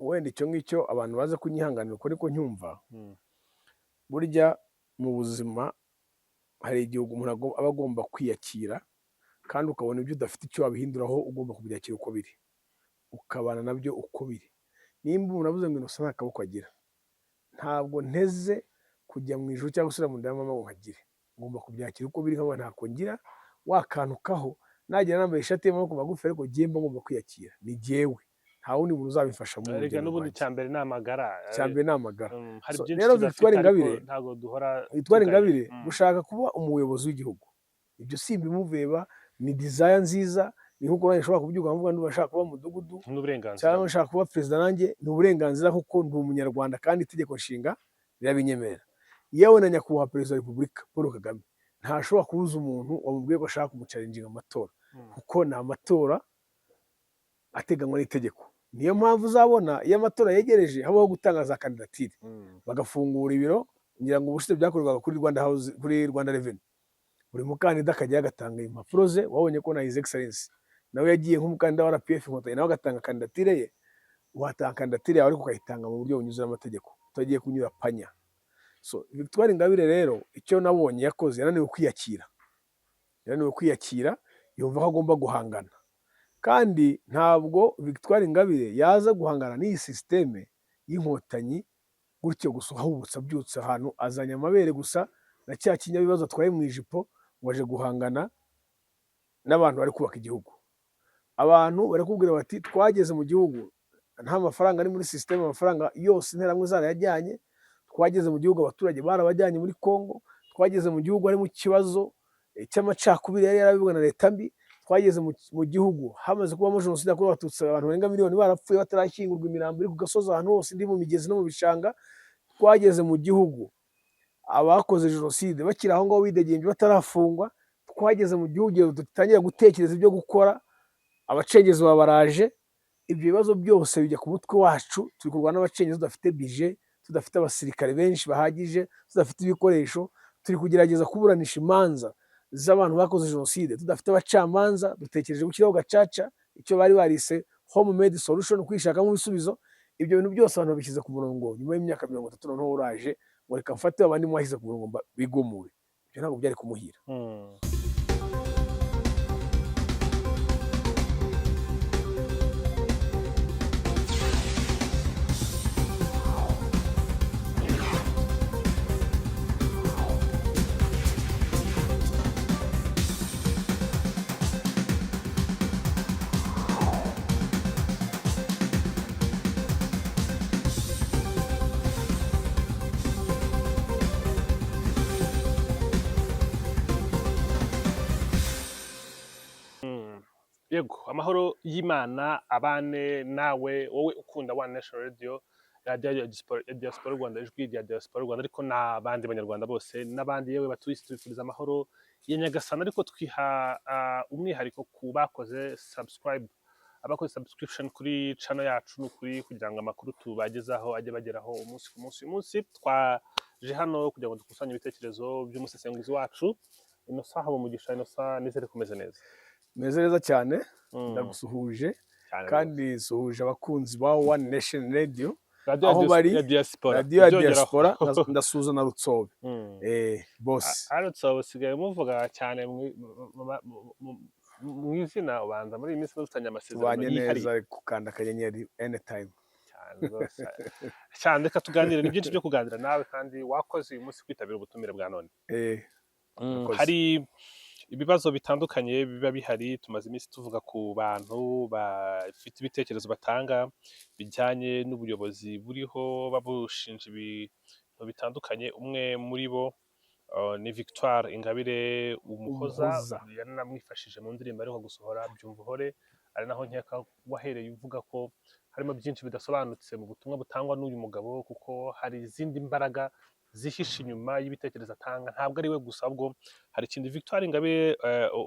Wenda icyo ngicyo abantu baze kunyihanganira, uko niko ncyumva. Burya mu buzima hari igihe umuntu aba agomba kwiyakira, kandi ukabona ibyo udafite icyo wabihinduraho, ugomba kubyakira uko biri, ukabana nabyo uko biri. Nimba umuntu avuze ngo Innocent nta kaboko agira, ntabwo nteze kujya mu ijuru cyangwa gusubira mu nda ya mama ngo nkagire. Ngomba kubyakira uko biri, nkabona ntako ngira, wakantukaho nagera nambaye ishati y'amaboko magufi, ariko jyewe mba ngomba kwiyakira, ni jyewe, nta wundi muntu uzabimfasha mu Erega rugendo n'ubundi rwanjye. icya mbere ni amagara. Icya mbere ni amagara. Hari So, byinshi rero tudafite, Victoire ariko Ingabire, ntabwo duhora Victoire tugaya. Ingabire gushaka kuba umuyobozi w'igihugu, ibyo si ibimuveba, ni desire nziza. Ni nkuko nanjye nshobora kubyuka nkavuga ndumva nshaka kuba mudugudu n'uburenganzira, cyangwa nshaka kuba perezida, nanjye ni uburenganzira kuko ndi umunyarwanda kandi itegeko nshinga rirabinyemerera. Yewe na nyakubahwa perezida wa repubulika Paul Kagame ntashobora kubuza umuntu wamubwiye ko ashaka kumuchallenginga mu matora, kuko ni amatora ateganywa n'itegeko. Niyo mpamvu uzabona iyo amatora yegereje habaho gutanga za kandidatire, bagafungura ibiro. Ngira ngo ubushize byakorwaga kuri Rwanda House, kuri Rwanda Revenue, buri mukandida akajya agatanga impapuro ze. Wabonye ko na His Excellence nawe yagiye nk'umukandida wa RPF Inkotanyi, nawe agatanga kandidatire ye. Watanga kandidatire yawe ariko ukayitanga mu buryo bunyuze n'amategeko, utagiye kunyura panya. So Victoire Ingabire rero, icyo nabonye yakoze, yananiwe kwiyakira, yananiwe kwiyakira, yumva ko agomba guhangana. Kandi ntabwo Victoire Ingabire yaza guhangana n'iyi système y'inkotanyi gutyo gusa, ahubutse abyutse ahantu azanye amabere gusa na cya kinyabibazo atwaye mu ijipo, ngo aje guhangana n'abantu bari kubaka igihugu. Abantu bari kubwira bati twageze mu gihugu nta mafaranga ari muri système, amafaranga yose interahamwe zarayajyanye. Twageze mu gihugu abaturage barabajyanye muri Congo. Twageze mu gihugu harimo ikibazo cy'amacakubiri yari yarabibwe na leta mbi. Twageze mu gihugu hamaze kubamo jenoside yakorewe abatutsi, abantu barenga miliyoni barapfuye batarashyingurwa, imirambo iri ku gasozi ahantu hose, indi mu migezi no mu bishanga. Twageze mu gihugu abakoze jenoside bakiri aho ngaho bidegembye batarafungwa. Twageze mu gihugu igihe dutangira gutekereza ibyo gukora, abacengezi baba baraje. Ibyo bibazo byose bijya ku mutwe wacu. Turi kurwana n'abacengezi tudafite budget, tudafite abasirikare benshi bahagije, tudafite ibikoresho. Turi kugerageza kuburanisha imanza z'abantu bakoze jenoside tudafite abacamanza. Dutekereje gushyiraho gacaca, icyo bari barise home made solution, kwishakamo ibisubizo. Ibyo bintu byose abantu babishyize ku murongo nyuma y'imyaka 30. Noneho uraje ngo reka mfate abandi mwashyize ku murongo bigumure. Ibyo ntabwo byari kumuhira. Yego, amahoro y'Imana abane nawe, wowe ukunda One Nation Radio, radiyo ya diaspora Rwanda, ijwi rya diaspora Rwanda, ariko n'abandi banyarwanda bose n'abandi yewe batuye isi, tubifuriza amahoro ya Nyagasani. Ariko twiha umwihariko ku bakoze subscribe, abakoze subscription kuri channel yacu, ni ukuri kugira ngo amakuru tubagezaho ajye bageraho umunsi ku munsi. Uyu munsi twaje hano kugira ngo dukusanye ibitekerezo by'umusesenguzi wacu Innocent Habumugisha. Innocent, nizere kumeze neza. Meze neza cyane. Ndagusuhuje Cyane. kandi nsuhuje abakunzi ba One Nation Radio radiyo ya aho bari, ya diaspora. Radiyo ya Byongeraho. diaspora. Ndasuhuza na Rutsobe, bose. Arutse usigaye muvuga cyane mu izina, ubanza muri iyi minsi mufitanye amasezerano Tubanye yihariye. neza, gukanda akanyenyeri anytime. Cyane rwose cyane. Reka tuganire, ni byinshi byo kuganira nawe, kandi wakoze uyu munsi kwitabira ubutumire bwa none. Murakoze. Hari ibibazo bitandukanye biba bihari. Tumaze iminsi tuvuga ku bantu bafite ibitekerezo batanga bijyanye n'ubuyobozi buriho, babushinja ibintu bitandukanye. Umwe muri bo ni Victoire Ingabire Umuhoza. Umuhoza. Yaranamwifashije mu ndirimbo aheruka gusohora, Byumva Uhore, ari naho nkeka wahereye uvuga ko harimo byinshi bidasobanutse mu butumwa butangwa n'uyu mugabo, kuko hari izindi mbaraga zihishe inyuma y'ibitekerezo atanga. Ntabwo ari we gusa, ahubwo hari ikindi. Victoire Ingabire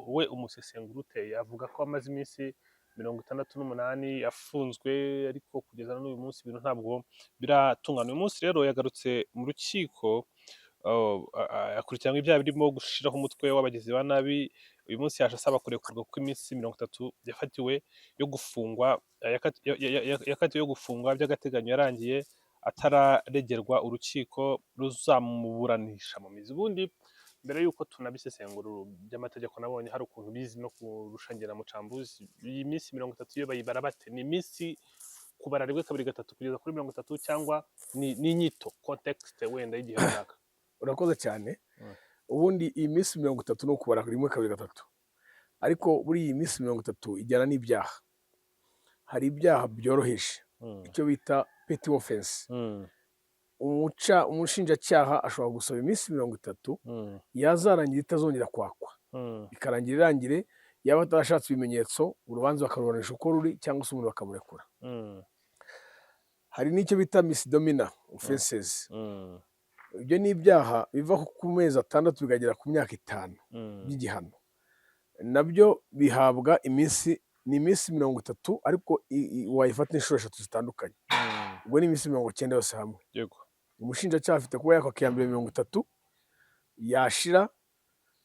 we umusesengura uteye, avuga ko amaze iminsi 68 afunzwe, ariko kugeza n'uyu munsi ibintu ntabwo biratungana. Uyu munsi rero yagarutse mu rukiko. Oh, akurikiranywe ibyaha birimo gushiraho umutwe w'abagizi ba nabi. Uyu munsi yaje asaba kurekurwa kuko iminsi 30 yafatiwe yo gufungwa yakatiwe yo gufungwa by'agateganyo yarangiye atararegerwa urukiko ruzamuburanisha mu mizi. Ubundi mbere y'uko tunabisesengura by'amategeko, nabonye hari ukuntu bizi no kurusha ngera mucambuzi. Iyi minsi 30 iyo bayibara bate? Ni iminsi kubara rimwe, kabiri, gatatu kugeza kuri 30, cyangwa ni inyito, context wenda y'igihe runaka? Urakoze cyane. Mm. Ubundi iyi minsi 30 ni ukubara rimwe, kabiri, gatatu, ariko buri iyi minsi 30 ijyana n'ibyaha. Hari ibyaha byoroheje, icyo bita petty offense. Umushinjacyaha ashobora gusaba iminsi 30, yazarangira itazongera kwakwa, ikarangira irangire, yaba atarashatse ibimenyetso, urubanza bakaruburanisha uko ruri cyangwa se umuntu bakamurekura. Hari n'icyo bita misdemeanor offenses. Ibyo ni ibyaha biva ku mezi 6 bikagera ku myaka 5 by'igihano. Nabyo bihabwa iminsi, ni iminsi 30, ariko wayifata inshuro eshatu zitandukanye. Ubwo ni iminsi 90 yose hamwe. Umushinjacyaha afite kuba yakwaka iya mbere 30, yashira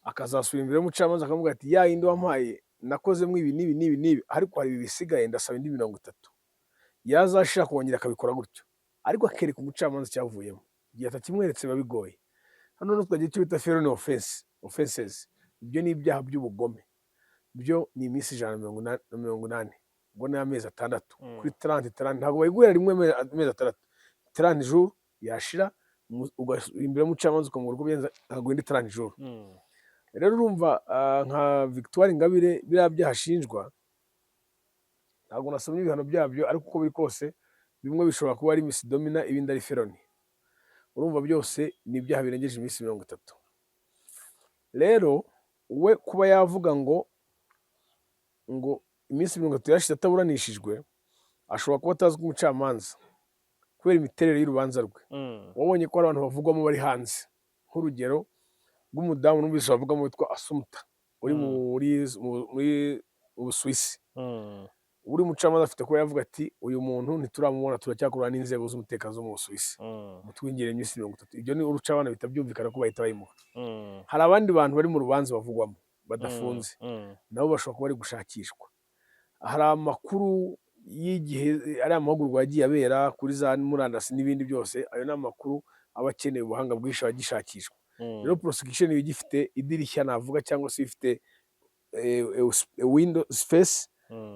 akazasubira imbere y'umucamanza akavuga ati: "Ya yindi wampaye nakozemo ibi n'ibi n'ibi n'ibi, ariko hari ibi bisigaye, ndasaba indi 30." Yazashira kongera akabikora gutyo, ariko akereka umucamanza icyavuyemo. Igihe atakimweretse biba bigoye. Hano noneho tukagira icyo bita felony offenses. Ibyo ni ibyaha by'ubugome, byo ni iminsi 180, ubwo ni amezi 6. Kuri 30 30, ntabwo bayiguhera rimwe amezi 6. 30 jours yashira, ugasubira imbere y'umucamanza ukamubwira uko byenze, akaguha indi 30 jours. Rero urumva, nka Victoire Ingabire, biriya byaha ashinjwa, ntabwo nasomye ibihano byabyo, ariko uko biri kose bimwe bishobora kuba ari misdemeanor, ibindi ari felony. Urumva byose ni ibyaha birengeje iminsi 30. Rero we kuba yavuga ngo iminsi 30 yashize ataburanishijwe, ashobora kuba atazi ko umucamanza, kubera imiterere y'urubanza rwe, wabonye ko hari abantu bavugwamo bari hanze, nk'urugero rw'umudamu numvise bavugamo witwa Assumpta uri muri Busuwisi. Uri mucamanza afite kuba yavuga ati: "Uyu muntu ntituramubona, turacyakorana n'inzego z'umutekano zo mu Busuwisi, mutwingire iminsi 30." Ibyo ni urucabana, bihita byumvikana ko bahita bayimuha. Hari abandi bantu bari mu rubanza bavugwamo badafunze, nabo bashobora kuba bari gushakishwa. Hari amakuru y'igihe ari amahugurwa yagiye abera kuri za murandasi n'ibindi byose. Ayo ni amakuru aba akeneye ubuhanga bwinshi, aba agishakishwa. Rero prosecution iba igifite idirishya navuga, cyangwa se ifite window space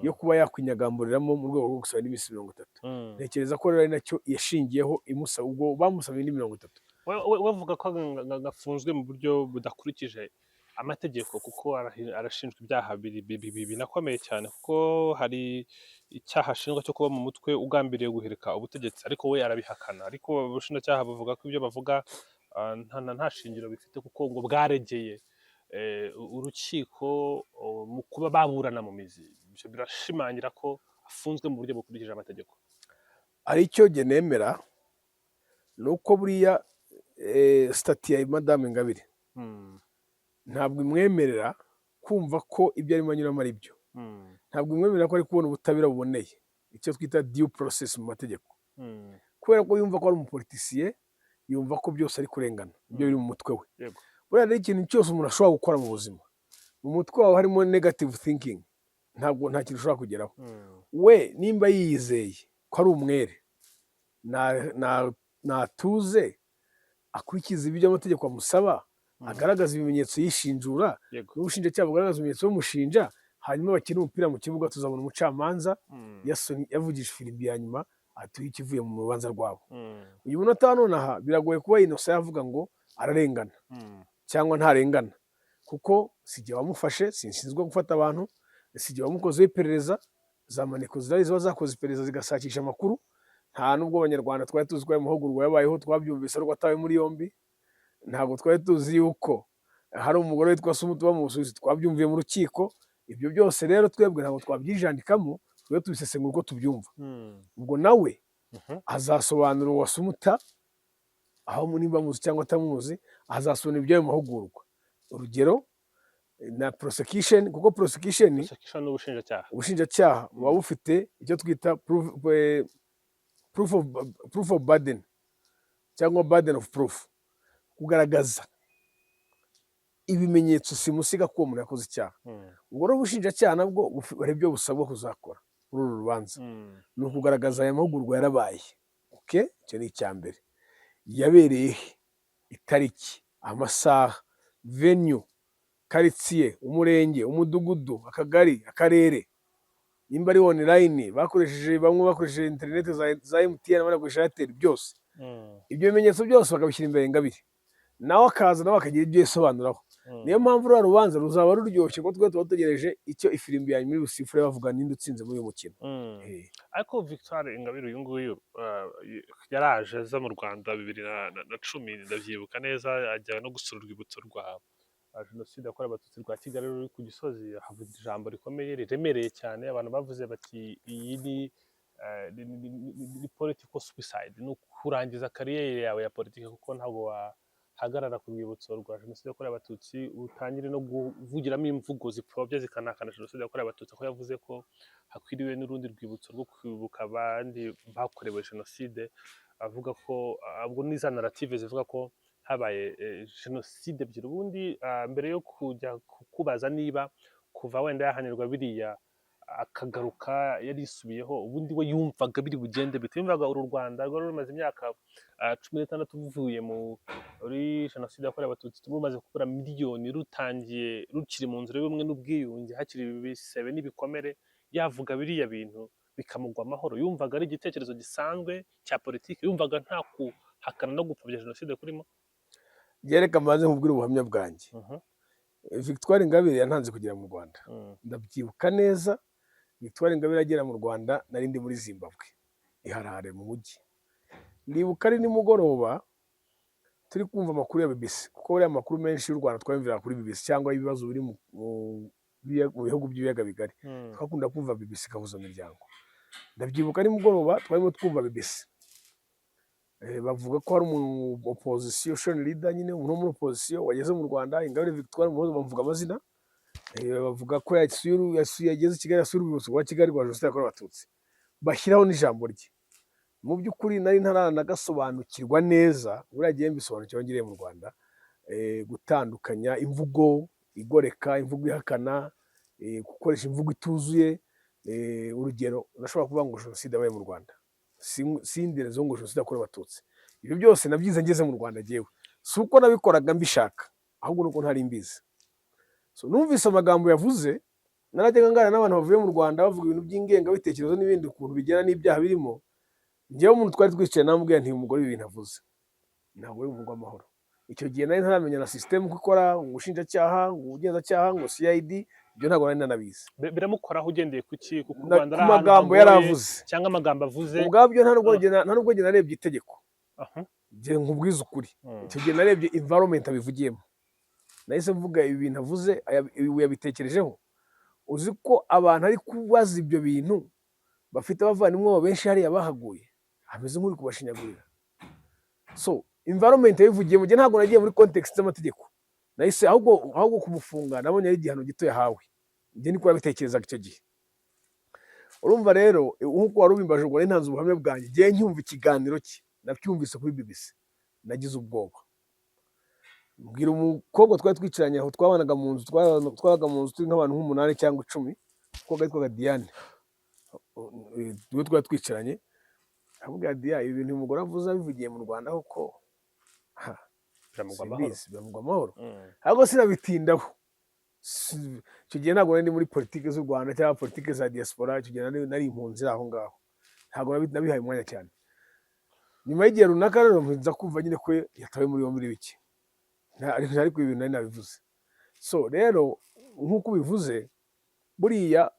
yo kuba yakwinyagamburiramo mu rwego rwo gusaba indi minsi 30. Ntekereza ko rero ari nacyo yashingiyeho imusaba, ubwo bamusaba indi 30. We avuga ko gafunzwe mu buryo budakurikije amategeko, kuko arashinjwa ibyaha binakomeye cyane, kuko hari icyaha ashinjwa cyo kuba mu mutwe ugambiriye guhirika ubutegetsi, ariko we arabihakana. Ariko ubushinjacyaha buvuga ko ibyo bavuga nta shingiro bifite, kuko ngo bwaregeye urukiko mu kuba baburana mu mizi. Ibyo birashimangira ko afunzwe mu buryo bukurikije amategeko. Hari icyo jye nemera, ni uko buriya statut ya Madame Ingabire ntabwo imwemerera kumva ko ibyo arimo anyuramo ari byo. Ntabwo imwemerera ko ari kubona ubutabera buboneye, icyo twita due process mu mategeko, kubera ko yumva ko ari umupolitisiye, yumva ko byose ari kurengana, ibyo biri mu mutwe we. Buriya rero ikintu cyose umuntu ashobora gukora mu buzima, mu mutwe wawe harimo negative thinking, ntabwo nta kintu ushobora kugeraho. We nimba yiyizeye ko ari umwere, natuze akurikize ibyo amategeko amusaba, agaragaza ibimenyetso yishinjura, n'ubushinjacyaha bugaragaza ibimenyetso bimushinja, hanyuma bakine umupira mu kibuga. Tuzabona umucamanza yavugije ifirimbi ya nyuma, atuye ikivuye mu rubanza rwabo. Uyu munota wa nonaha biragoye kuba Innocent yavuga ngo ararengana cyangwa ntarengana, kuko si jye wamufashe, sinshinzwe gufata abantu, si jye wamukozeho iperereza. Za maneko zirahari ziba zakoze iperereza zigasakisha amakuru. Nta nubwo Abanyarwanda twari tuzi ko ayo mahugurwa yabayeho, twabyumvise ariko atawe muri yombi. Ntabwo twari tuzi yuko hari umugore witwa Assumpta uba mu Busuwisi, twabyumviye mu rukiko. Ibyo byose rero twebwe ntabwo twabyijandikamo, twebwe tubisesengura uko tubyumva. Ubwo nawe azasobanura uwo Assumpta aho nimba amuzi cyangwa atamuzi, azasobanura iby'ayo mahugurwa, urugero na prosecution, kuko prosecution Prosecution n'ubushinjacyaha. Ubushinjacyaha buba bufite icyo twita proof of burden cyangwa burden of proof. Kugaragaza ibimenyetso simusiga ko uwo muntu yakoze icyaha. Ubwo rero ubushinjacyaha nabwo hari ibyo busabwa kuzakora muri uru rubanza. Ni ukugaragaza aya mahugurwa yarabaye, okay? Icyo ni icya mbere. Yabereye he? Itariki, amasaha, venue, karitsiye, umurenge, umudugudu, akagari, akarere. Nimba ari online bakoresheje, bamwe bakoresheje interineti za MTN, abandi bakoresha Airtel, byose. Ibyo bimenyetso byose bakabishyira imbere Ingabire, nawe akaza, nawe akagira ibyo yisobanuraho. Niyo mpamvu ruriya rubanza ruzaba ruryoshye, kuko twe tuba dutegereje icyo ifirimbi ya nyuma iri busifure, bavuga ninde utsinze muri uyu mukino. Ariko Victoire Ingabire uyu nguyu yaraje aza mu Rwanda 2010, ndabyibuka neza, ajya no gusura urwibutso rwa Jenoside yakorewe Abatutsi rwa Kigali ruri ku Gisozi, ahavuga ijambo rikomeye riremereye cyane. Abantu bavuze bati: "Iyi ni political suicide, ni ukurangiza carrière yawe ya politiki, kuko ntabwo wahagarara ku rwibutso rwa Jenoside yakorewe Abatutsi utangire no kuvugiramo imvugo zipfobya zikanahakana Jenoside yakorewe Abatutsi." Aho yavuze ko hakwiriwe n'urundi rwibutso rwo kwibuka abandi bakorewe Jenoside, avuga ko ubwo ni za narrative zivuga ko habaye jenoside ebyiri. Ubundi mbere yo kujya kukubaza niba kuva wenda yahanirwa biriya akagaruka yarisubiyeho, ubundi we yumvaga biri bugende bite? Yumvaga uru Rwanda rwari rumaze imyaka 16 ruvuye muri Jenoside yakorewe Abatutsi, rumaze kubura miliyoni, rutangiye rukiri mu nzira y'ubumwe n'ubwiyunge, hakiri ibisebe n'ibikomere, yavuga biriya bintu bikamugwa amahoro? Yumvaga ari igitekerezo gisanzwe cya politiki? Yumvaga nta kuhakana no gupfobya jenoside kurimo? Reka mbanze nkubwire ubuhamya bwanjye. Victoire Ingabire yantanze kugera mu Rwanda. Ndabyibuka neza, Victoire Ingabire agera mu Rwanda nari ndi muri Zimbabwe, i Harare mu mujyi. Ndibuka ari nimugoroba, turi kumva amakuru ya BBC, kuko buriya amakuru menshi y'u Rwanda twayumvira kuri BBC, cyangwa ibibazo biri mu bihugu by'ibiyaga bigari. Twakunda kumva BBC ikahuza imiryango. Ndabyibuka nimugoroba twarimo twumva BBC, bavuga ko hari umu opposition leader nyine, umuntu wo muri opposition wageze mu Rwanda, Ingabire Victoire Umuhoza, bamuvuga amazina. Bavuga ko yasuye, yageze i Kigali, yasuye urwibutso rwa Kigali rwa Jenoside yakorewe Abatutsi, bashyiraho n'ijambo rye. Mu by'ukuri nari ntaranagasobanukirwa neza, buriya gihe mbisobanukirwa ngiriye mu Rwanda, gutandukanya imvugo igoreka, imvugo ihakana, gukoresha imvugo ituzuye. Urugero, ndashobora kuvuga ngo jenoside yabaye mu Rwanda, sinderezeho ngo jenoside yakorewe Abatutsi. Ibyo byose nabyize ngeze mu Rwanda jyewe. Si uko nabikoraga mbishaka, ahubwo nuko ntari mbizi. So, numvise amagambo yavuze, narajyaga nganira n'abantu bavuye mu Rwanda bavuga ibintu by'ingengabitekerezo n'ibindi, ukuntu bigera n'ibyaha birimo. Njyewe umuntu twari twicaye namubwiye nti: "Umugore ibi bintu avuze ntabwo ari umugwa amahoro." Icyo gihe nari ntaramenya na sisitemu uko ikora, ngo ubushinjacyaha, ngo ubugenzacyaha, ngo CID, ibyo ntabwo nari nanabizi. Biramukoraho ugendeye ku ki? Kuko u Rwanda ku ari ahantu magambo hagoye, yari avuze. Cyangwa amagambo avuze? Ubwabyo nta nubwo njye narebye itegeko. Njye nkubwize ukuri, icyo gihe narebye environment abivugiyemo. Nahise mvuga: ibi bintu avuze, ibi yabitekerejeho? Uzi ko abantu ari kubaza ibyo bintu bafite abavandimwe babo benshi hariya bahaguye, ameze nk'uri kubashinyagurira. So environment yabivugiyemo, njye ntabwo nagiye muri context z'amategeko. Nahise ahubwo kumufunga nabonye ari igihano gito yahawe, njye niko yabitekerezaga icyo gihe. Urumva rero, nk'uko wari ubimbaje, ubwo nari ntanze ubuhamya bwanjye. Njyewe ncyumva ikiganiro cye, nacyumvise kuri BBC, nagize ubwoba, mbwira umukobwa twari twicaranye aho, twabanaga mu nzu, twabaga mu nzu turi nk'abantu nk'umunani cyangwa 10, umukobwa witwaga Diane niwe twari twicaranye. Aramubwira: "Diane, ibi bintu uyu mugore avuze abivugiye mu Rwanda koko, ha, Biramugwa amahoro. simbizi, biramugwa amahoro." Ahubwo sinabitindaho. Icyo gihe ntabwo nari ndi muri politiki z'u Rwanda cyangwa politiki za diaspora. Icyo gihe nari impunzi aho ngaho, ntabwo nabihaye umwanya cyane. Nyuma y'igihe runaka rero nza kumva nyine ko yatawe muri yombi bike. Ariko ibi bintu nari nabivuze. So rero nk'uko ubivuze, buriya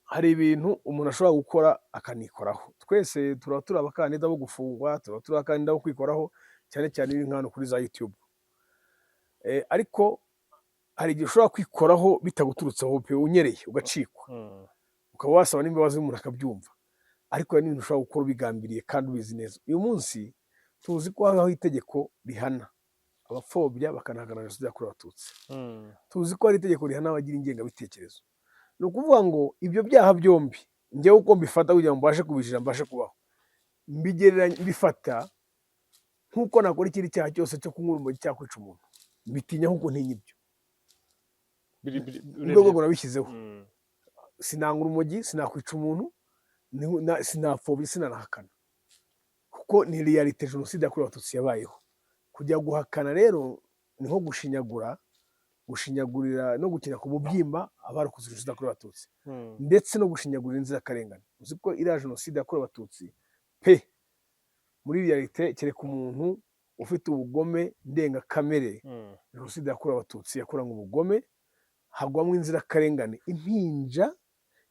hari ibintu umuntu ashobora gukora akanikoraho. Twese turaba turi abakandida bo gufungwa, turaba turi abakandida bo kwikoraho, cyane cyane iri nk'hano kuri za YouTube. Ariko hari igihe ushobora kwikoraho bitaguturutseho pe, unyereye ugacikwa, ukaba wasaba n'imbabazi umuntu akabyumva. Ariko hari n'ibintu ushobora gukora ubigambiriye kandi ubizi neza. Uyu munsi tuzi ko habaho itegeko rihana abapfobya bakanahakana jenoside yakorewe Abatutsi. Tuzi ko hari itegeko rihana abagira ingengabitekerezo. Ni ukuvuga ngo ibyo byaha byombi, njyewe uko mbifata kugira ngo mbashe kubijira, mbashe kubaho, mbigereranya, mbifata nk'uko Nk'uko nakora ikindi cyaha cyose cyo kunywa urumogi cyangwa kwica umuntu, mbitinya nk'uko ntinya ibyo. Ni rwo rwego nabishyizeho. Sinanga urumogi, sinakwica umuntu, sinapfobya, sinanahakana, kuko ni réalité. Jenoside yakorewe Abatutsi yabayeho. Kujya guhakana rero ni nko gushinyagura, gushinyagurira no gukina ku mubyimba abarokotse jenoside yakorewe Abatutsi, ndetse no gushinyagurira inzirakarengane. Uzi ko iriya jenoside yakorewe Abatutsi pe, muri réalité, kereka umuntu ufite ubugome ndengakamere, jenoside yakorewe Abatutsi yakoranywe ubugome, hagwamo inzirakarengane, impinja,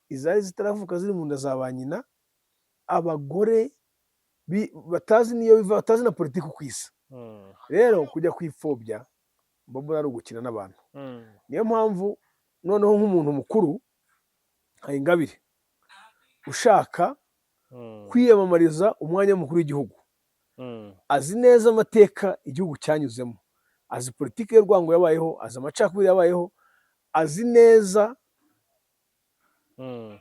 izari zitaravuka ziri mu nda za ba nyina, abagore batazi n'iyo biva, batazi na politiki uko isa. Rero kujya kwipfobya mba mbona ari ugukina n'abantu. Niyo mpamvu noneho nk'umuntu mukuru nka Ingabire ushaka kwiyamamariza umwanya w'umukuru w'igihugu, azi neza amateka igihugu cyanyuzemo, azi politiki y'urwango yabayeho, azi amacakubiri yabayeho, azi neza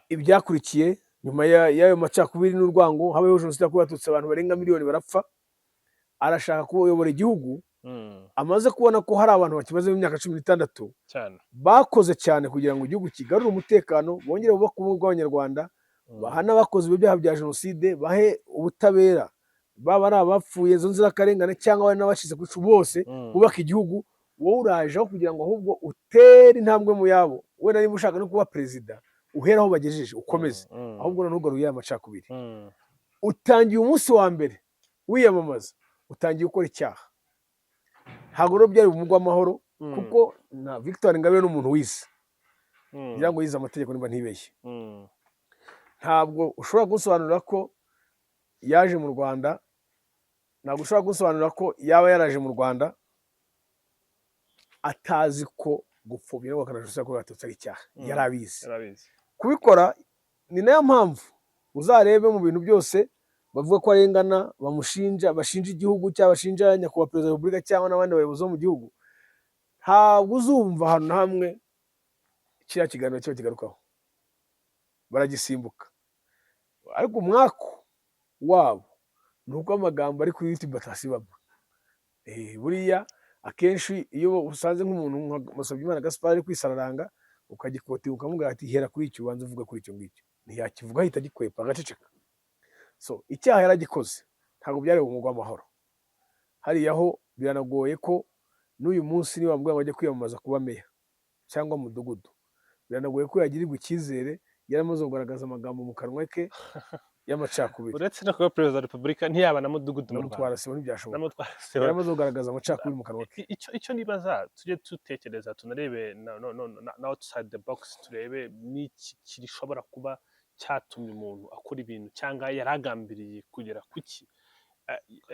ibyakurikiye nyuma y'ayo macakubiri n'urwango, habayeho jenoside yakorewe Abatutsi, abantu barenga miliyoni barapfa. Arashaka kuyobora igihugu, amaze kubona ko hari abantu bakimazemo imyaka 16 cyane bakoze cyane kugira ngo igihugu kigarure umutekano, bongere bubake ubumwe bw'Abanyarwanda, bahane abakoze ibyo byaha bya jenoside, bahe ubutabera, baba ari abapfuye, izo nzirakarengane, cyangwa bari n'abacitse ku icumu bose, bubaka igihugu. Wowe uraje aho kugira ngo ahubwo utere intambwe mu yabo, wenda niba ushaka no kuba perezida, uhere aho bagejeje ukomeze, ahubwo noneho ugaruye ya macakubiri. Utangiye umunsi wa mbere wiyamamaza, utangiye gukora icyaha. Ntabwo rero byari bumugwa amahoro, kuko na Victoire Ingabire ni umuntu wize, ngira ngo yize amategeko niba ntibeshye. Ntabwo ushobora kunsobanurira ko yaje mu Rwanda, ntabwo ushobora kunsobanurira ko yaba yaraje mu Rwanda atazi ko gupfobya no guhakana jenoside yakorewe Abatutsi ari icyaha. Yari abizi. Yarabizi. Kubikora ni nayo mpamvu uzarebe mu bintu byose bavuga ko arengana, bamushinja, bashinja igihugu cyangwa bashinja nyakubahwa perezida wa repubulika cyangwa n'abandi bayobozi bo mu gihugu, ntabwo uzumva ahantu na hamwe kiriya kiganiro kiba kigarukaho, baragisimbuka. Ariko umwaku wabo ni uko amagambo ari kuri YouTube atasibama. Buriya akenshi iyo usanze nk'umuntu nka Musabyimana Gaspard ari kwisararanga, ukagikotinga, ukamubwira ati: "Hera kuri icyo, ubanza uvuga kuri icyo ngicyo," ntiyakivuga, ahita agikwepa agaceceka. So icyaha yaragikoze, ntabwo byari bumugwa amahoro. Hariya ho biranagoye ko n'uyu munsi niba bamubwira ngo ajye kwiyamamaza kuba meya cyangwa mudugudu, biranagoye ko yagirirwa icyizere, yaramaze kugaragaza amagambo mu kanwa ke y'amacakubiri. Uretse no kuba perezida wa repubulika, ntiyaba na mudugudu mu Rwanda. Namutwara sibo ntibyashoboka. Namutwara sibo. Yaramaze kugaragaza amacakubiri mu kanwa ke. Icyo nibaza, tujye dutekereza, tunarebe na outside the box, turebe n'iki gishobora kuba cyatumye umuntu akora ibintu cyangwa yari agambiriye kugera ku ki.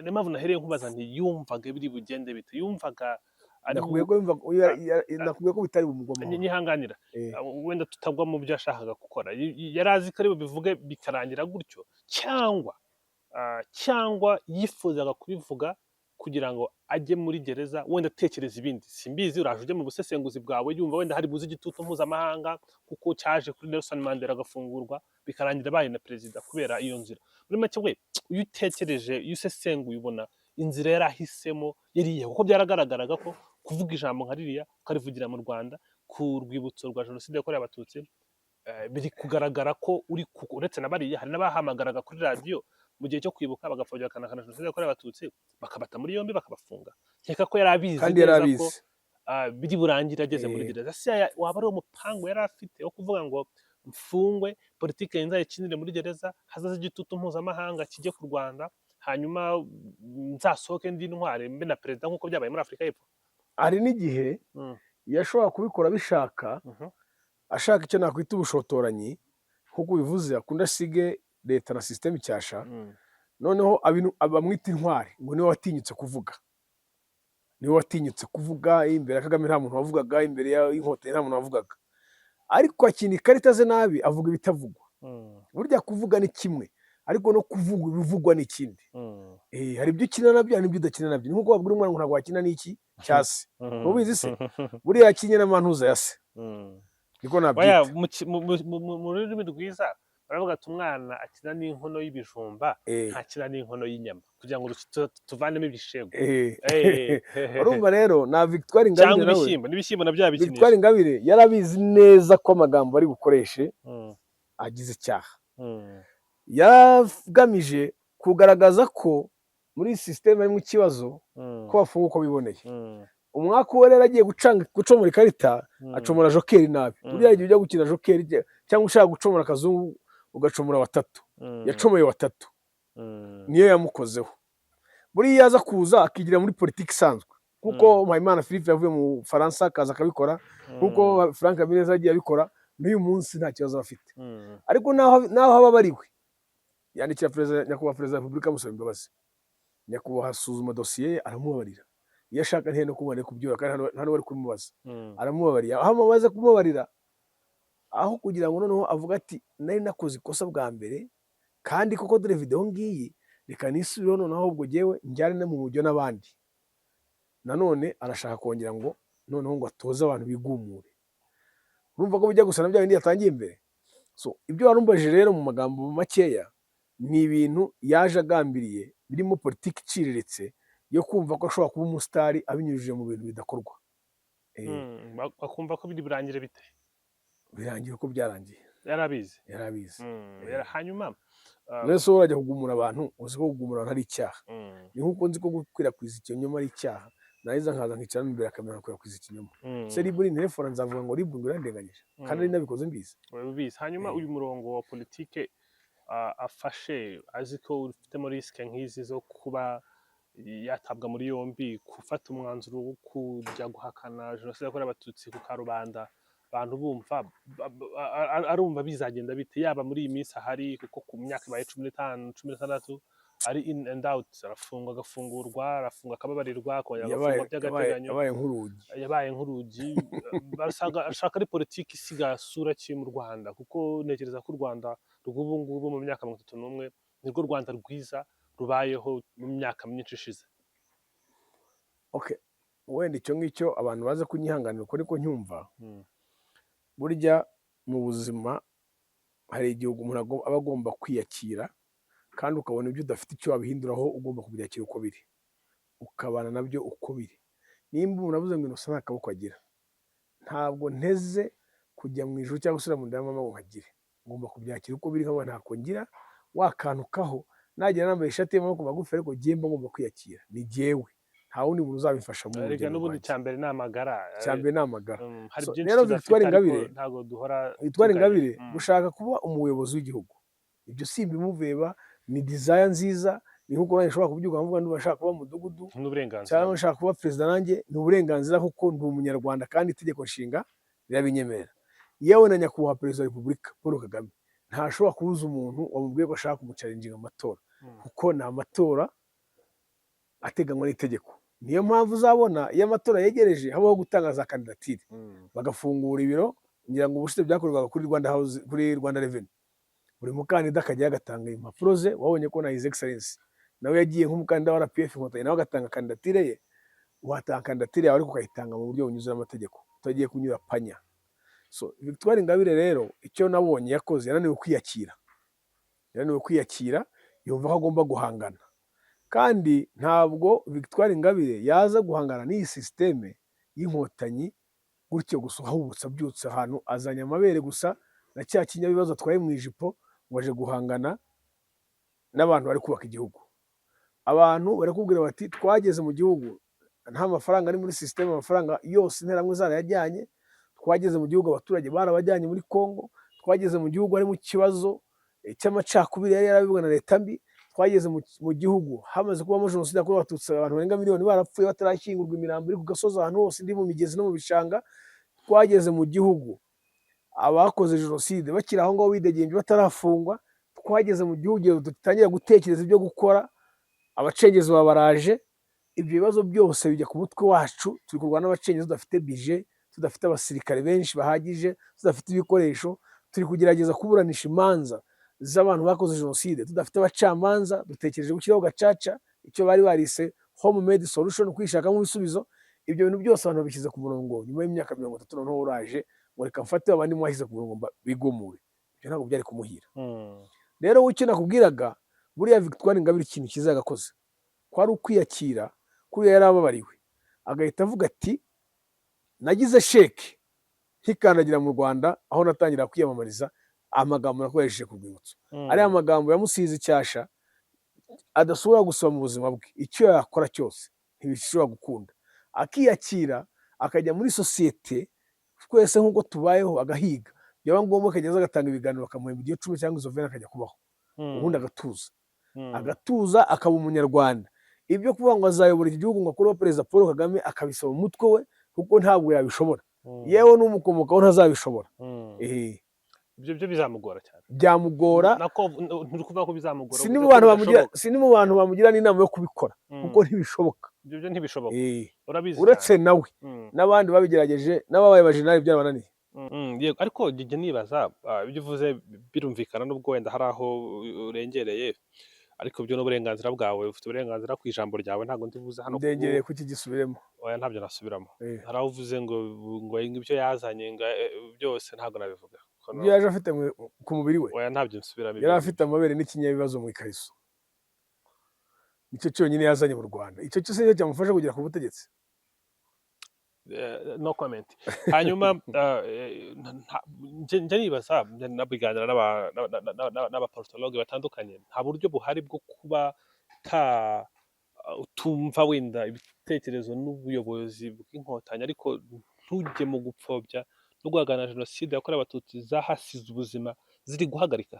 Niyo mpamvu nahereye nkubaza nti: "Yumvaga biri bugende bite?" Yumvaga ari Nakubwiye ko bitari bumugwa amahoro. Nyihanganira. Wenda tutagwa mu byo yashakaga gukora. Yari azi ko ari bubivuge bikarangira gutyo, cyangwa yifuzaga kubivuga kugira ngo ajye muri gereza, wenda atekereza ibindi, simbizi. Uraje ujye mu busesenguzi bwawe. Yumva wenda hari buze igitutu mpuzamahanga, kuko cyaje kuri Nelson Mandela agafungurwa, bikarangira abaye na perezida kubera iyo nzira. Muri make we, iyo utekereje, iyo usesenguye, ubona inzira yari ahisemo yari iyihe? Kuko byaragaragaraga ko kuvuga ijambo nka ririya, ukarivugira mu Rwanda ku rwibutso rwa jenoside yakorewe Abatutsi, biri kugaragara ko uri uretse na bariya, hari n'abahamagaraga kuri radiyo mu gihe cyo kwibuka bagapfobya bakanahakana jenoside yakorewe Abatutsi, bakabata muri yombi, bakabafunga. Nkeka ko yari abizi Kandi yari neza ko abizi. Biri burangire ageze muri gereza. Se waba ari umupango yari afite wo kuvuga ngo: "Mfungwe, politiki nzayikinire muri gereza, hazaze igitutu mpuzamahanga kijye ku Rwanda, hanyuma nzasohoke ndi intwari, mbe na perezida nk'uko byabaye muri Afurika y'Epfo"? Hari n'igihe yashobora kubikora abishaka, ashaka icyo nakwita ubushotoranyi, nk'uko ubivuze, akunda asige leta na sisiteme icyasha, noneho bamwita intwari, ngo niwe watinyutse kuvuga, niwe watinyutse kuvuga imbere ya Kagame. Nta muntu wavugaga imbere y'Inkotanyi, nta muntu wavugaga. Ariko akina ikarita ze nabi, avuga ibitavugwa. Burya kuvuga ni kimwe, ariko no kuvuga ibivugwa ni ikindi. Hari ibyo ukina nabyo, hari n'ibyo udakina nabyo. Ni nk'uko wabwira umwana ngo ntabwo wakina n'iki cya se. Ubizi se buriya yakinye n'amantuza ya se, niko Oya, nabyita. Mu rurimi rwiza Baravuga ati umwana akina n'inkono y'ibijumba, ntakina n'inkono y'inyama, kugira ngo tuvanemo ibishego. Urumva rero na Victoire Ingabire Cyangwa nawe, ibishyimbo, n'ibishyimbo nabyo yabikinisha. Victoire Ingabire yarabizi neza ko amagambo ari bukoreshe agize icyaha. Yaragamije kugaragaza ko muri système harimo ikibazo, ko bafunga uko biboneye. Umwaka uwo rero agiye gucomora ikarita, acomora joker nabi. Buriya igihe ujya gukina joker cyangwa ushaka gucomora akazungu, ugacomora batatu. Yacomoye batatu, niyo yamukozeho. Buriya iyo aza kuza akigira muri politiki isanzwe, kuko Mpayimana Philippe yavuye mu Bufaransa akaza akabikora, kuko Frank Habineza yagiye abikora, n'uyu munsi nta kibazo bafite. Ariko naho aba abariwe, yandikira perezida, nyakubahwa perezida wa repubulika, amusaba imbabazi. Nyakubahwa asuzuma dosiye ye, aramubabarira. Iyo ashaka ntihe no kumubona kubyura, kandi nta n'uwari kumubaza. Aramubabarira. Aho amaze kumubabarira, aho kugira ngo noneho avuge ati nari nakoze ikosa bwa mbere, kandi koko dore videwo ngiyi, reka nisubireho noneho, ahubwo jyewe njyane no mu mujyo n'abandi, nanone arashaka kongera ngo noneho ngo atoze abantu bigumure. Urumva ko bijya gusa na bya bindi yatangiye imbere. So ibyo warumbajije rero mu magambo makeya ni ibintu yaje agambiriye, birimo politiki iciriritse yo kumva ko ashobora kuba umusitari abinyujije mu bintu bidakorwa. Bakumva ko biri burangire bite? Birangiye uko byarangiye. Yarabizi. Yarabizi. Hanyuma None se wowe urajya kugumura abantu, uzi ko kugumura abantu ari icyaha? Ni nk'uko nzi ko gukwirakwiza ikinyoma ari icyaha, narangiza nkaza nkicara imbere ya kamera nkakwirakwiza ikinyoma. Se RIB nintelefona nzavuga ngo RIB ngo irandenganyije, kandi ari nabikoze mbizi? Urabizi. Hanyuma uyu murongo wa politike afashe azi ko ufitemo risque nk'izi zo kuba yatabwa muri yombi, gufata umwanzuro wo kujya guhakana jenoside yakorewe Abatutsi ku karubanda, abantu bumva arumva bizagenda bite, yaba muri iyi minsi ahari, kuko ku myaka ibaye 15, 16 ari in and out, arafungwa agafungurwa, arafunga akababarirwa, akongera Yabaye agafungwa by'agateganyo. Yabaye nk'urugi. Yabaye nk'urugi. Basanga ashaka ari politiki isiga sura ki mu Rwanda? Kuko ntekereza ko u Rwanda rw'ubu ngubu mu myaka 31 nirwo Rwanda rwiza rubayeho mu myaka myinshi ishize. Okay, wenda icyo ngicyo abantu baza kunyihanganira, uko niko nyumva. Burya mu buzima hari igihe umuntu aba agomba kwiyakira, kandi ukabona ibyo udafite icyo wabihinduraho, ugomba kubyakira uko biri, ukabana nabyo uko biri. Nimba umuntu avuze ngo Innocent nta kaboko agira, ntabwo nteze kujya mu ijuru cyangwa gusubira mu nda ya mama ngo nkagire. Ngomba kubyakira uko biri, nkabona ntako ngira wakantukaho, nagera nambaye ishati y'amaboko magufi, ariko jyewe mba ngomba kwiyakira, ni jyewe, nta wundi muntu uzabimfasha mu Erega rugendo n'ubundi rwanjye. Icya mbere ni amagara. Icya mbere ni amagara. Hari So, byinshi rero tudafite, Victoire ariko Ingabire, ntabwo duhora Victoire tugaya. Ingabire gushaka kuba umuyobozi w'igihugu, ibyo si ibimuveba, ni desire nziza. Ni nkuko nanjye nshobora kubyuka nkavuga ndumva nshaka kuba mudugudu N'uburenganzira. cyangwa nshaka kuba perezida. Nanjye ni uburenganzira, kuko ndi Umunyarwanda kandi itegeko nshinga rirabinyemerera. Yewe na nyakubahwa perezida wa repubulika Paul Kagame ntashobora kubuza umuntu wamubwiye ko ashaka kumuchallenginga mu matora, kuko ni amatora ateganywa n'itegeko. Niyo mpamvu uzabona iyo amatora yegereje habaho gutanga za kandidatire, bagafungura ibiro. Ngira ngo ubushize byakorwaga kuri Rwanda House, kuri Rwanda Revenue, buri mukandida akajya agatanga impapuro ze. Wabonye ko na His Excellence nawe yagiye nk'umukandida wa RPF Inkotanyi, nawe agatanga kandidatire ye. Watanga kandidatire yawe, ariko ukayitanga mu buryo bunyuze n'amategeko, utagiye kunyura panya. So Victoire Ingabire rero, icyo nabonye yakoze, yananiwe kwiyakira, yananiwe kwiyakira, yumva ko agomba guhangana. Kandi ntabwo Victoire Ingabire yaza guhangana n'iyi système y'Inkotanyi gutyo gusa, ahubutse abyutse ahantu azanye amabere gusa na cya kinyabibazo atwaye mu ijipo, ngo aje guhangana n'abantu bari kubaka igihugu. Abantu bari kubwira bati twageze mu gihugu nta mafaranga ari muri système, amafaranga yose Interahamwe zarayajyanye. Twageze mu gihugu abaturage barabajyanye muri Congo. Twageze mu gihugu harimo ikibazo cy'amacakubiri yari yarabibwe na leta mbi. Twageze mu gihugu hamaze kubamo jenoside yakorewe Abatutsi, abantu barenga miliyoni barapfuye batarashyingurwa, imirambo iri ku gasozi ahantu hose, indi mu migezi no mu bishanga. Twageze mu gihugu abakoze jenoside bakiri aho ngaho bidegembye, batarafungwa. Twageze mu gihugu igihe dutangira gutekereza ibyo gukora, abacengezi baba baraje. Ibyo bibazo byose bijya ku mutwe wacu. Turi kurwana n'abacengezi tudafite budget, tudafite abasirikare benshi bahagije, tudafite ibikoresho. Turi kugerageza kuburanisha imanza z'abantu bakoze jenoside tudafite abacamanza. Dutekereje gushyiraho gacaca, icyo bari barise home made solution, kwishakamo ibisubizo. Ibyo bintu byose abantu babishyize ku murongo nyuma y'imyaka 30. Noneho uraje ngo reka mfate abandi mwashyize ku murongo bigumure. Ibyo ntabwo byari kumuhira. Rero wowe, icyo nakubwiraga, buriya Victoire Ingabire ikintu cyiza yagakoze kwari ukwiyakira, kuriya yari ababariwe, agahita avuga ati: "Nagize échec nkikandagira mu Rwanda aho natangira kwiyamamariza, amagambo nakoresheje ku rwibutso." Ariya magambo yamusize icyasha adashobora gusoma mu buzima bwe. Icyo yakora cyose ntibishobora gukunda. Akiyakira, akajya muri sosiyete twese nk'uko tubayeho, agahiga, byaba ngombwa akajya aza agatanga ibiganiro, bakamuhemba igihe 10 cyangwa izo 20, akajya kubaho, ubundi agatuza, agatuza akaba Umunyarwanda. Ibyo kuvuga ngo azayobora iki gihugu, ngo akureho Perezida Paul Kagame, akabisaba umutwe we, kuko ntabwo yabishobora. Yewe n'umukomokaho ntazabishobora. Ibyo byo bizamugora cyane. Byamugora. Nako nturi kuvuga ko bizamugora, Si ni uvuze mu ko bantu bamugira, bidashoboka. si ni mu bantu bamugira n'inama yo kubikora, kuko ntibishoboka. Ibyo byo ntibishoboka. Urabizi Uretse cyane. nawe, n'abandi babigerageje, n'ababaye abajenerali byarabananiye. Yego, ariko njya nibaza, ibyo uvuze birumvikana, nubwo wenda hari aho urengereye, ariko byo n'uburenganzira bwawe, ufite uburenganzira ku ijambo ryawe, ntabwo ndibuze hano Ndengereye kuki? Gisubiremo. Oya, ntabyo nasubiramo. Hari aho uvuze ngo ibyo yazanye ngo byose, ntabwo nabivuga. Ko Ibyo yaje afite ku mubiri we? Oya, ntabyo nsubiramo ibyo Yari ngibyo. afite amabere n'ikinyabibazo mu ikariso, nicyo cyonyine yazanye mu Rwanda. Icyo cyose nicyo cyamufasha kugera ku butegetsi? No comment. Hanyuma njya nibaza, njya nabiganira n'abapolitologue batandukanye, nta buryo buhari bwo kuba utumva wenda ibitekerezo n'ubuyobozi bw'Inkotanyi, ariko ntujye mu gupfobya no guhagana jenoside yakorewe Abatutsi zahasize ubuzima ziri guhagarika?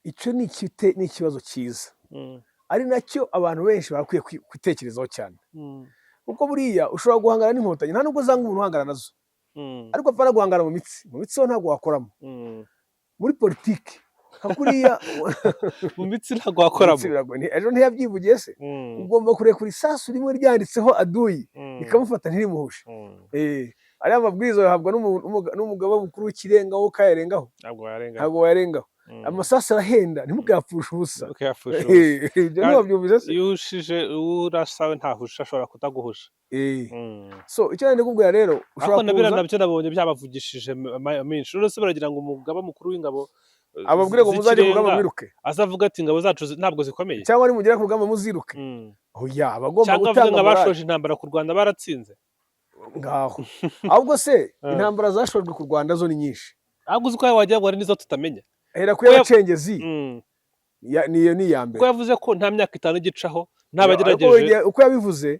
Icyo ni ikibazo cyiza, ari nacyo abantu benshi bakwiye gutekerezaho cyane, kuko buriya ushobora guhangana n'Inkotanyi, nta nubwo zanga umuntu uhangana nazo, ariko apana guhangana mu mitsi. Mu mitsi ho ntabwo wakoramo. Muri politiki nka kuriya. Mu mitsi ntabwo wakoramo. Mu mitsi biragoye. Ejo ntiyabyivugiye se? Ugomba kurekura isasu rimwe ryanditseho aduyi, rikamufata ntirimuhushe. Ariya mabwiriza yahabwa n'umugaba mukuru w'ikirenga, wowe ukayarengaho? Ntabwo wayarengaho. Ntabwo wayarengaho. Amasasu arahenda, ntimukayapfushe ubusa. Ntukayapfushe ubusa. Ibyo ntiwabyumvise se? Iyo uhushije urasa we ntahusha, ashobora kutaguhusha. So icyo nari kukubwira rero, Ariko ushobora na biriya kuza nabyo nabonye byabavugishije menshi. None se baragira ngo umugaba mukuru w'ingabo ababwire ngo muzajye ku rugamba z'ikirenga mwiruke, azavuga ati ingabo zacu ntabwo zikomeye, cyangwa nimugera ku rugamba muziruke? Oya, abagomba Cyangwa avuge gutanga ngo morale. abashoje intambara ku Rwanda baratsinze. Ngaho ahubwo se, intambara zashojwe ku Rwanda zo ni nyinshi. Ahubwo uzi ko wagira ngo hari n'izo tutamenya. Hera ku Ko y'abacengezi. Niyo ni iya Kuko mbere. yavuze ko nta myaka 5 igicaho Ariko ntabagerageje. Uko yabivuze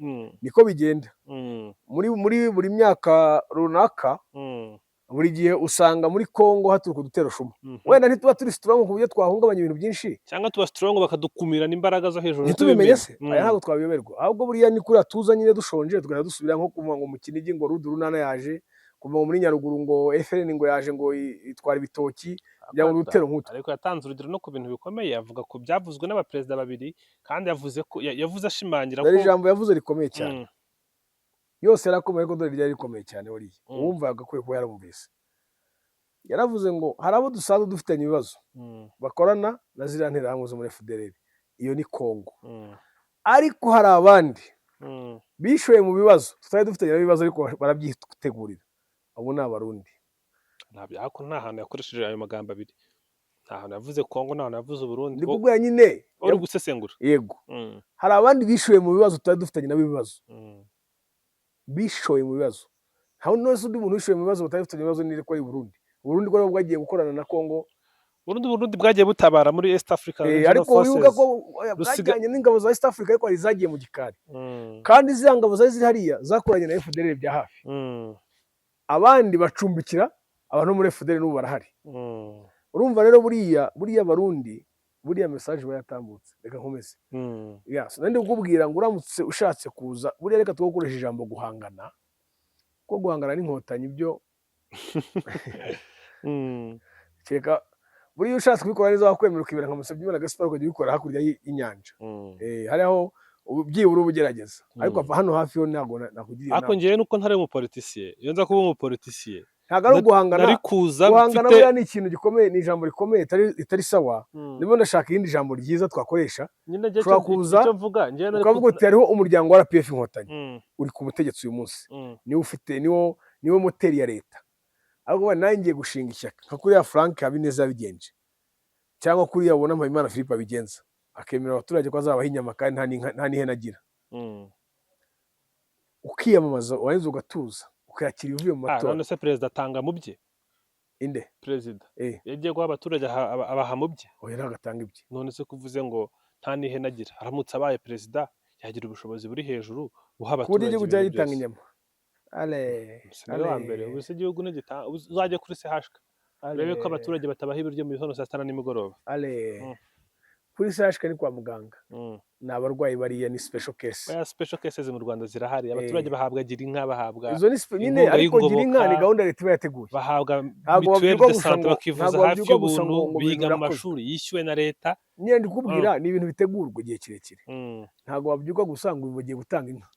niko bigenda. Muri buri myaka runaka, buri gihe usanga muri Congo haturuka udutero shuma. Wenda ntituba turi strong ku buryo twahungabanya ibintu byinshi. Cyangwa tuba strong bakadukumira n'imbaraga zo hejuru. Ntitubimenye se? Mm. Aya ntabwo twabiyoberwa. Ahubwo buriya ni kuriya tuza nyine dushonje, tugahita dusubira nko kuvuga ngo mu Kinigi ngo Rudurunana yaje, kuva muri Nyaruguru ngo FLN ngo yaje ngo itwara ibitoki, byaba udutero nk'utwo. Ariko yatanze urugero no ku bintu bikomeye, avuga ku byavuzwe n'abaperezida babiri, kandi yavuze ko yavuze ashimangira Dore ko ijambo yavuze rikomeye cyane. Yose yarakomeye, ariko dore ryari rikomeye cyane buriya. Uwumva yagakwiye kuba yarumvise. Yaravuze ngo hari abo dusanzwe dufitanye ibibazo bakorana na ziriya nterahamwe zo muri FDLR, iyo ni Congo, ariko hari abandi bishoye mu bibazo tutari dufitanye ibibazo, ariko barabyitegurira, abo ni Abarundi. Ntabyo, ariko nta hantu yakoresheje ayo magambo abiri, nta hantu yavuze Kongo, nta hantu yavuze Uburundi. Ndi kubwira nyine. Uri gusesengura. Yego. Hari abandi bishoye mu bibazo tutari dufitanye nabo ibibazo. Bishoye mu bibazo, nta wundi undi muntu wishoye mu bibazo batari bafitanye ibibazo ni ko ari Burundi. Burundi ko nabwo bwagiye gukorana na Congo. Burundi bwagiye butabara muri East Africa Regional Ariko wibuka Forces. ko oya, bwajyanye n'ingabo za East Africa, ariko hari izagiye mu gikari. Kandi ziriya ngabo zari ziri hariya zakoranye na FDLR bya hafi. Abandi bacumbikira abantu bo muri FDLR, n'ubu barahari. Urumva rero, buriya Barundi, buriya message iba yatambutse. Reka nkomeze. Ya, so nandi kukubwira ngo uramutse ushatse kuza buriya, reka tugukoresha ijambo guhangana, kuko guhangana n'Inkotanyi byo kereka buriya ushatse kubikora neza, wakwemera ukibera nka Musabyimana Gaspard, ukajya ubikora hakurya y'inyanja. Hariho byibura uba ugerageza, ariko hano hafi yo ntabwo nakugiriye Ariko inama. njyewe nuko ntari umupolitisiye, iyo nza kuba umupolitisiye Ntabwo ari uguhangana. nari kuza Guhangana mfite buriya ni ikintu gikomeye, ni ijambo rikomeye ritari sawa. Ndimo ndashaka irindi jambo ryiza twakoresha. Nyine njye Ushobora kuza icyo mvuga njyewe nari ukavuga uti hariho umuryango wa RPF Inkotanyi uri ku butegetsi uyu munsi, niwo ufite, niwo moteri ya leta. Ahubwo wenda nanjye ngiye gushinga ishyaka nka kuriya Frank Habineza yabigenje, cyangwa kuriya ubona Mpayimana Philippe abigenza, akemerera abaturage ko azabaha inyama kandi nta n'inka, nta n'ihene agira. Ukiyamamaza, warangiza ugatuza, ukakira ibivuye mu matora. None se perezida atanga mu bye? Inde? Perezida. Eh. Iyo agiye guha abaturage, abaha mu bye? Oya, ntabwo atanga ibye. None se kuvuze ngo nta n'ihene agira, aramutse abaye perezida yagira ubushobozi buri hejuru buha Ku buryo abaturage igihugu ibintu cyajya gitanga byose. inyama, ale. Si niwe wa mbere. Ubu se igihugu ntigita, uzajye kuri CHK urebe ko abaturage batabaha ibiryo mu gitondo, saa sita na nimugoroba. Ale. Kuri CHK ni kwa muganga. Ni abarwayi, bariya ni special case. Oya, special cases mu Rwanda zirahari. Abaturage bahabwa gira inka, bahabwa Izo ni nyine inkunga ariko gira inka ni y'ingoboka, gahunda leta iba yateguye. bahabwa Ntabwo mituelle wabyuka de gusa santé, ngo bakivuza ntabwo hafi wabyuka gusa y'ubuntu, ngo ibintu biga mu birakozwe. mashuri yishyuwe na leta. Nyine ndi kukubwira, ni ibintu bitegurwa igihe kirekire. Ntabwo wabyuka gusa ngo bagiye gutanga inka.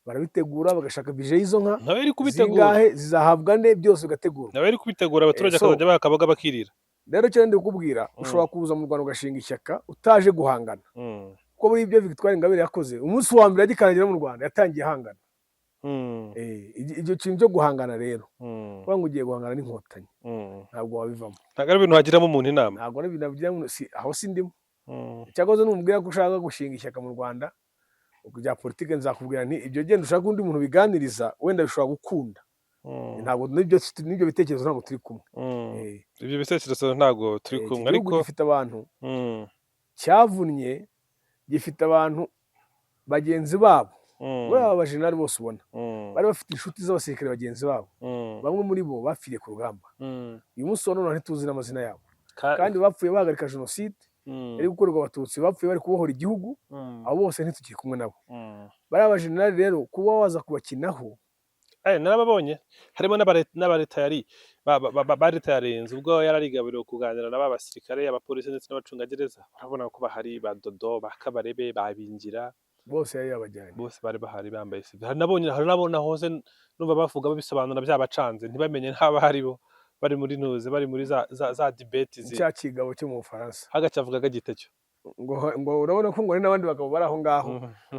Barabitegura, bagashaka budget y'izo nka, Nawe iri kubitegura. zingahe, zizahabwa nde, byose bigategurwa. Nawe iri kubitegura, abaturage So akazajya baha akaboga bakirira. Rero icyo ndi kukubwira, ushobora kuza mu Rwanda ugashinga ishyaka utaje guhangana, kuko muri ibyo Victoire Ingabire yakoze umunsi wa mbere agikandagira mu Rwanda, yatangiye ahangana. Icyo kintu cyo guhangana rero, kuvuga ngo ugiye guhangana n'Inkotanyi, ntabwo wabivamo. Ntabwo ari ibintu wagiramo umuntu inama. Ntabwo ari ibintu nabigira ngo aho si ndimo. Cyakoze numubwira ko ushaka gushinga ishyaka mu Rwanda rya politike, nzakubwira nti ibyo genda ushaka undi muntu biganiriza, wenda bishobora gukunda. Ntabwo n'ibyo bitekerezo ntabwo turi kumwe. Ibyo bitekerezo ntabwo turi Iki kumwe, gihugu ariko gifite abantu cyavunnye, gifite abantu bagenzi babo. Muri aba bajenerali bose ubona, bari bafite inshuti z'abasirikare bagenzi babo. Bamwe muri bo bapfiriye ku rugamba. Uyu munsi wa none ntituzi n'amazina yabo, kandi bapfuye bahagarika jenoside yari gukorerwa Abatutsi, bapfuye bari kubohora igihugu. Abo bose ntitukiri kumwe nabo. Bariya bajenerali rero, kuba waza kubakinaho. Narababonye, harimo n'abaretayari baretayarenze ubwo yararigaburiwe kuganira na ba basirikare, abapolisi ndetse n'abacungagereza. Urabona ko bahari ba Dodo, ba Kabarebe, ba Bingira. Bose yari yabajyanye. Bose bari bahari bambaye sivile. Hari nabonye, hari nabo nahoze numva bavuga babisobanura byabacanze, ntibamenye n'abo ari bo, bari muri ntuze, bari muri za debate Cya kigabo cyo mu Bufaransa. Hagacyavugaga gite cyo? Ngo urabona ko ngo hari n'abandi bagabo bari aho ngaho,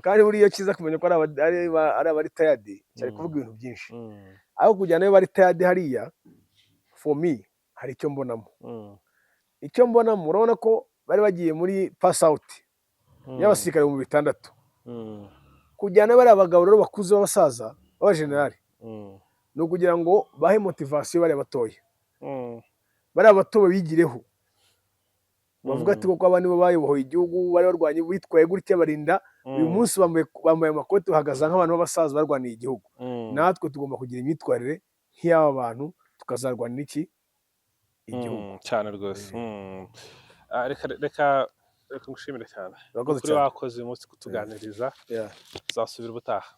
kandi buriya iyo kiza kumenya ko ari aba retired, cyari kuvuga ibintu byinshi. Aho kujyana ba retired hariya, for me hari icyo mbonamo. Icyo mbonamo, urabona ko bari bagiye muri pass out y'abasirikare 6000. Kujyana bariya bagabo rero bakuze, b'abasaza, b'abajenerali, ni ukugira ngo bahe motivation bariya batoya. Bariya bato babigireho, bavuga ati koko aba nibo bayoboye igihugu, bari barwanye, bitwaye gutya, barinda uyu munsi, bambaye amakoti, bahagaze nk'abantu b'abasaza barwaniye igihugu. Natwe tugomba kugira imyitwarire nk'iy'aba bantu, tukazarwanira iki igihugu. Cyane rwose. Reka reka ngushimire cyane. Urakoze Ukuri cyane. wakoze uyu munsi kutuganiriza. Tuzasubira ubutaha.